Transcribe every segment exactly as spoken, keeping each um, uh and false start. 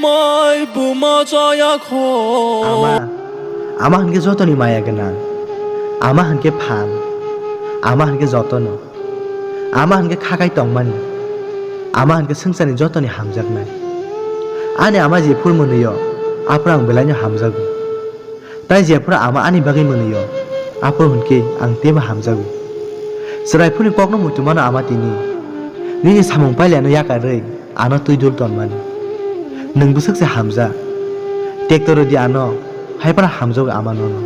Mai buma chaya kho. Ama, ama hwnkhe jotoni maya gwnang. Ama hwnkhe phan. Ama hwnkhe jotono. Ama hwnkhe khakai tongmani. Ama hwnkhe swngcharni jotoni hamjaknai. Ani ama jephuru mwnwio, aphuru ang belaino hamjago. Tai jephuru ama ani bagwi mwnwio, aphuru hwnkhe ang teibo hamjago. Chwraiphurni kokno muitu mano ama tini. Nini samung pailiano yakarwi ano twi dul tonmani. Nwng bwswk se hamjak. Tekto rwdi ano, hai phano hamjago ama nono.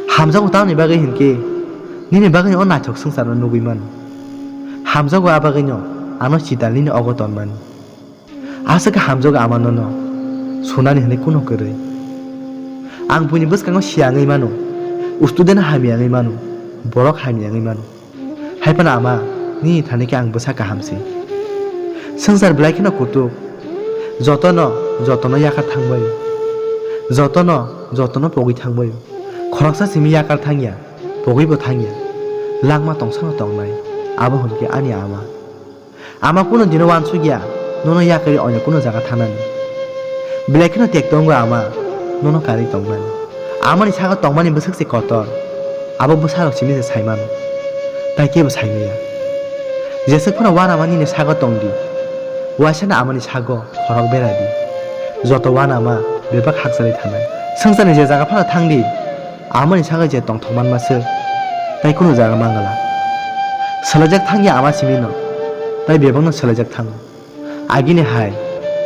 Hamjago tamni bagwi hinkhe, nini bagwi o naithok swngcharno nugwi mano. Hamjago a bagwino ano chital nini ogo tonmani. Aswk khe hamjago ama nono sunani hwnwi kunu kwrwi. Ang buini bwskango siyangwi mano, student hamyangwi mano, borok hamyangwi mano. Hai phano ama nini thani khe ang bwsa kaham se. Swngchar belai kheno kutuk, jotono, jotono yakar thangbaio, jotono, jotono pogwi thangbaio. Khoroksa simi yakar thangya, pogwibo thangya, langma tongsano tongnai, abo hwnkhe ani ama. Ama kunu dino uansukya, nono yakarwi onyo kunu jaga thanani. Belai kheno tekto wngo ama, nono karwi tongnani. Amani sago tongmani bwswk se kotor, abo bwsarok simi se saimano. Tai kebo saimaya. Jeswk phano uanama nini sago tongdi, uaisano amani sago khorok beradi. Joto uanama bebak hakchalwi thanai. Swngcharni je jaga phano thangdi, amani sago je tongthok manma se, tai kunu jaga mangala. Swlaijak thangya ama simino, tai bebakno swlaijak thango. Agini hai,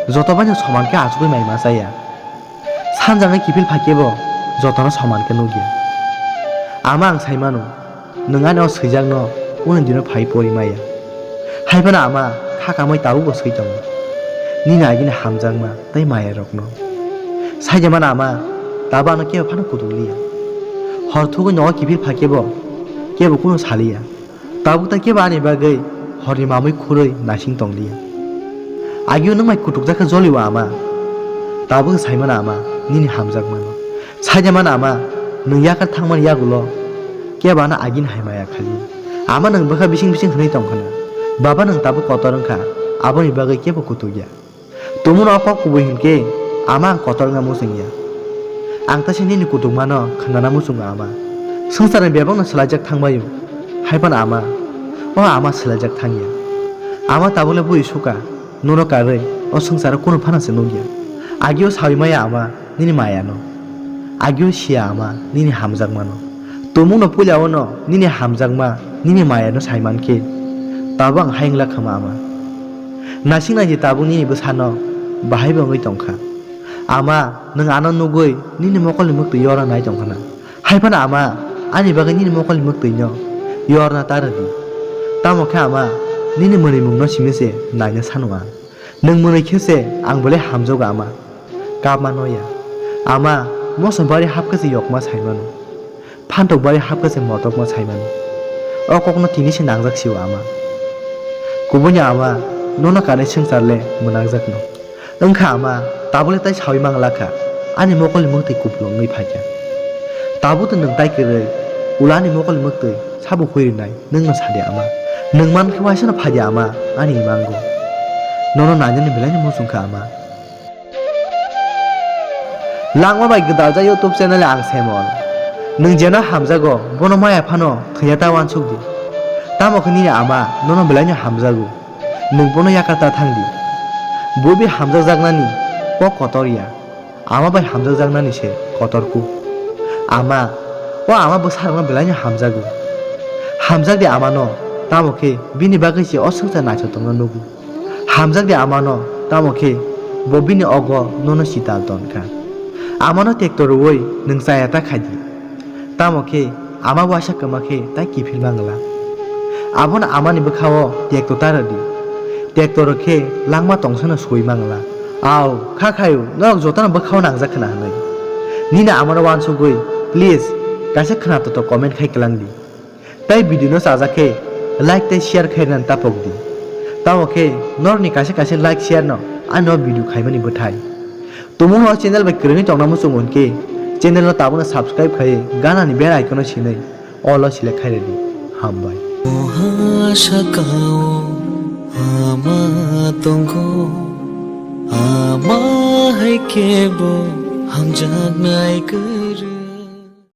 joto baino soman khe achugwi mai ma chaya. Sanjangni kiphil phaikhe bo jotono soman khe nukya. Ama ang sai mano, nwng ani o swijakno uni dino phai pori maya. Hai phano ama kha kamwi tabukbo swi tongo. Nini agini hamjakma tei mayarokno. Saijamano ama, tabo ano kebo phano kutuk liya. Hor thugwi nogo kiphil phaikhe bo kebo kunu saliya. Tabuk ta kebo ani bagwi horni mamwi khurwi naising tongliya. Agio nwng bai kutukjak khe jolio ama. Tabuk saimano ama, nini hamjakmano. Saijamano ama, nwng yakar thangmani yagulo kebo ano agini hai maya khaliya. Ama nwng bwkha bising bising hwnwi tongkhana. Baba nwng tabuk kotor wngkha, aboni bagwi kebo kutukya. Tumungno o kok kubui hinkhe ama ang kotor wngna muchungya. Ang taisa nini kutukmano khnana muchungo ama. Swngcharni bebakno swlaijak thangbaio. Hai phano ama, o ama swlaijak thangya. Ama tabukle bui suka, nono karwi o swngcharo kunu phano se nukya. Agio sawi maya ama nini mayano. Agio siya ama nini hamjakmano. Tumungno puila ono nini hamjakma, nini mayano saimankhe, tabuk ang hayung lakhama ama. Naising naidi tabuk nini bwsano bahaibo wngwi tongkha. Ama, nwng ano nugwi nini mokolni mwktwi yorna nai tongkhana. Hai phano ama, ani bagwi nini mokolni mwktwino yorna ta rwdi. Tamo khe ama, nini mwnwimungno simi se naina sano ang. Nwng mwnwi khe se ang belai hamjago ama. Kapma no ya. Ama, moso bari hap khe se yokma sai mano. Phantok bari hap khe se motokma sai mano. O kokno tini se nangjak sio ama. Kubuni ama, nono kanwi swngchar le mwnakjakno. Wngkha ama, tabukle tai sawi mangla kha, ani mokolni mwktwi kupulung wngwi phaikha. Tabuk to nwng tai kwrwi, ulo ani mokolni mwktwi sabo hwi rwnai, nwngno sadi ama. Nwng man khe uaisano phaidi ama, ani imango. Nono nainani belaino muchung kha ama. Langma bai gwdalja YouTube channel ang Semol. Nwng jeno hamjago, bono maya phano thwiya ta uansuk di. Tamo khe nini ama nono belaino hamjago. Nwng bono yakar ta thang di. Bo bi hamjakjaknani kok kotor ya. Ama bai hamjakjaknani se kotor ku. Ama, o ama bwsarokno belaino hamjago. Hamjak di amano, tamo khe bini bagwi se o swngchar naithok tongna nugo. Hamjakdi amano, tamo khe bo bini ogo nono sital ton kha. Amano tekto rwui nwng chaya ta khaidi. Tamo khe ama uaisa kwma khe tai kiphil mangla. Abono amani bwkhao tekto ta rwdi. Tekto rw khe langma tongsano sui mangla. Au, kha khaio, norok jotono bwkhao nangjak khna hwnwi. Nini amano uansugwi, please, kaisa khna toto comment khai kwlangdi. Tai video no chajak khe like tei share khai rwna tapok di. Tamo khe norokni kaisa kaisa like share no ani o video khaimani bwthai. Tumung no channel bai kwrwngwi tongna muchung hwn khe channel no tabukno subscribe khai ganani bell icon no sinwi all o select khai rwdi. Hambai. Oha sakao ama tongo, ama Kebo hamjaknai kwrwi.